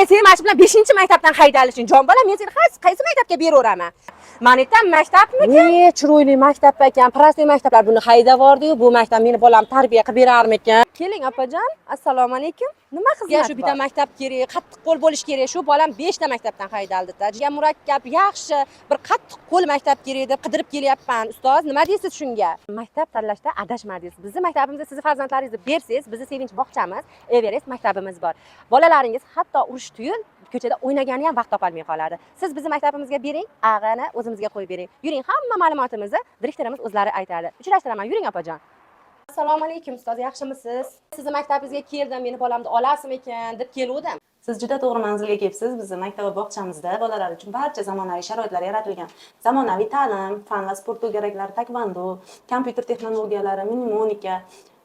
Men seni mana shu bilan beshinchi maktabdan haydalishing, jon bolam. Men seni qaysi maktabga beraveraman? Man aytam, maktabmikan? Ne chiroyli maktab ekan. Простой maktablar buni haydab yubordi-yu, bu maktab meni bolam tarbiya qilib berarmikan? Keling, opajon, assalomu alaykum. Nima xizmat? Shu bitta maktab kerak, qattiq qo'l bo'lishi kerak. Shu bolam beshta maktabdan haydaldi. Juda murakkab, yaxshi bir qattiq qo'l maktab kerak deb qidirib kelyapman. Ustoz, nima deysiz shunga? Maktab tanlashda adashmadingiz. Bizni maktabimizda sizni farzandlaringizni bersangiz, bizni Sevinch bog'chamiz, Everest maktabimiz bor. Bolalaringiz hatto urush tuyul ko'chada o'ynagani ham vaqt topolmay qoladi. Siz bizni maktabimizga bering, ag'ani o'zimizga qo'yib bering. Yuring, hamma ma'lumotimizni direktorimiz o'zlari aytadi. Uchrashtiraman, yuring, opajon. Assalomu alaykum, ustoz, yaxshimisiz? Sizni maktabingizga keldim, meni bolamni olasizmikan deb keluvdim. Siz juda to'g'ri manzilga kelibsiz. Bizni maktab va bog'chamizda bolalar uchun barcha zamonaviy sharoitlar yaratilgan. Zamonaviy ta'lim, fan va sport to'garaklari, taekvondo, kompyuter texnologiyalari, mnemonika,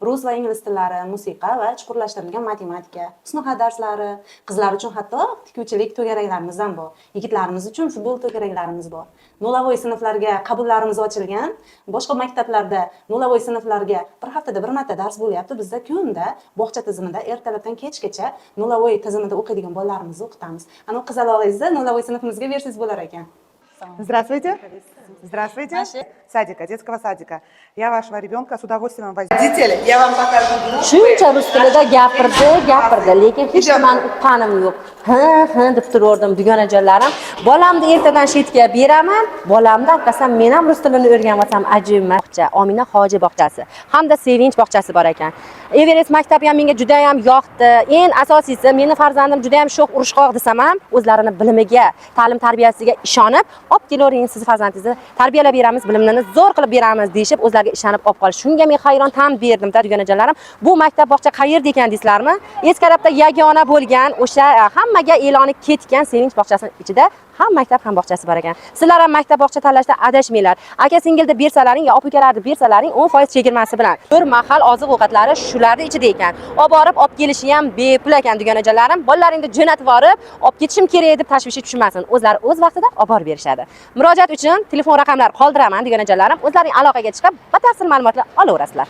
rus va ingliz tillari, musiqa va chuqurlashtirilgan matematika, husnixat darslari, qizlar uchun hatto tikuvchilik to'garaklarimiz ham bor. Yigitlarimiz uchun futbol to'garaklarimiz bor. Нулевой sinflarga qabullarimiz ochilgan. Boshqa maktablarda нулевой sinflarga bir haftada bir marta dars bo'lyapti. Bizda kunda bog'cha tizimida ertalabdan kechgacha нулевой tizimida o'qiydigan bolalarimizni o'qitamiz. Ana qizalog'ingizni нулевой sinfimizga bersangiz bo'lar ekan. Здравствуйте. Здравствуйте. Садика, детского садика. Я вашего ребенка с удовольствием возьму. Родители, я вам покажу группы. Shuncha rus tilida gapirdi, gapirdi, lekin hech nimani uqqanim yo'q. "Ha, ha", deb turaverdim, dugonajonlarim. Bolamni ertadan chetga beraman, bolamni qasam men ham rus tilini o'rganib olsam ajib. Bog'cha, Omina Hoji bog'chasi hamda Sevinch bog'chasi bor ekan. Everest maktabi ham menga juda ham yoqdi. Eng asosiysi, meni farzandim juda ham sho'x, urushqoq desam ham, o'zlarini bilimiga, ta'lim tarbiyasiga ishonib, "Olib kelavering sizni farzandingizni, tarbiyalab beramiz, bilimini zo'r qilib beramiz", deyishib, o'zlariga ishonib olib qolish. Shunga men hayron tan berdim, dugonajonlarim. Bu maktab, bog'cha qayerda ekan deysizlarmi? Eskarabda yagona bo'lgan o'sha hammaga e'loni ketgan Sevinch bog'chasining ichida ham maktab, ham bog'chasi bor ekan. Sizlar ham maktab, bog'cha tanlashda adashmanglar. Aka singilni bersalaring yo opa ukalarni bersalaring, 10% chegirmasi bilan. Bir mahal oziq ovqatlari shularni ichida ekan. Olib borib olib kelishi ham bepul ekan, dugonajonlarim. Bolalaringni jo'natib yuborib, olib ketishim kerak deb tashvishga tushmasin. O'zlari o'z vaqtida olib borib berishadi. Murojaat uchun telefon raqamlari qoldiraman, dugonajonlarim. O'zlaring aloqaga chiqib, batafsil ma'lumotlar olaverasizlar.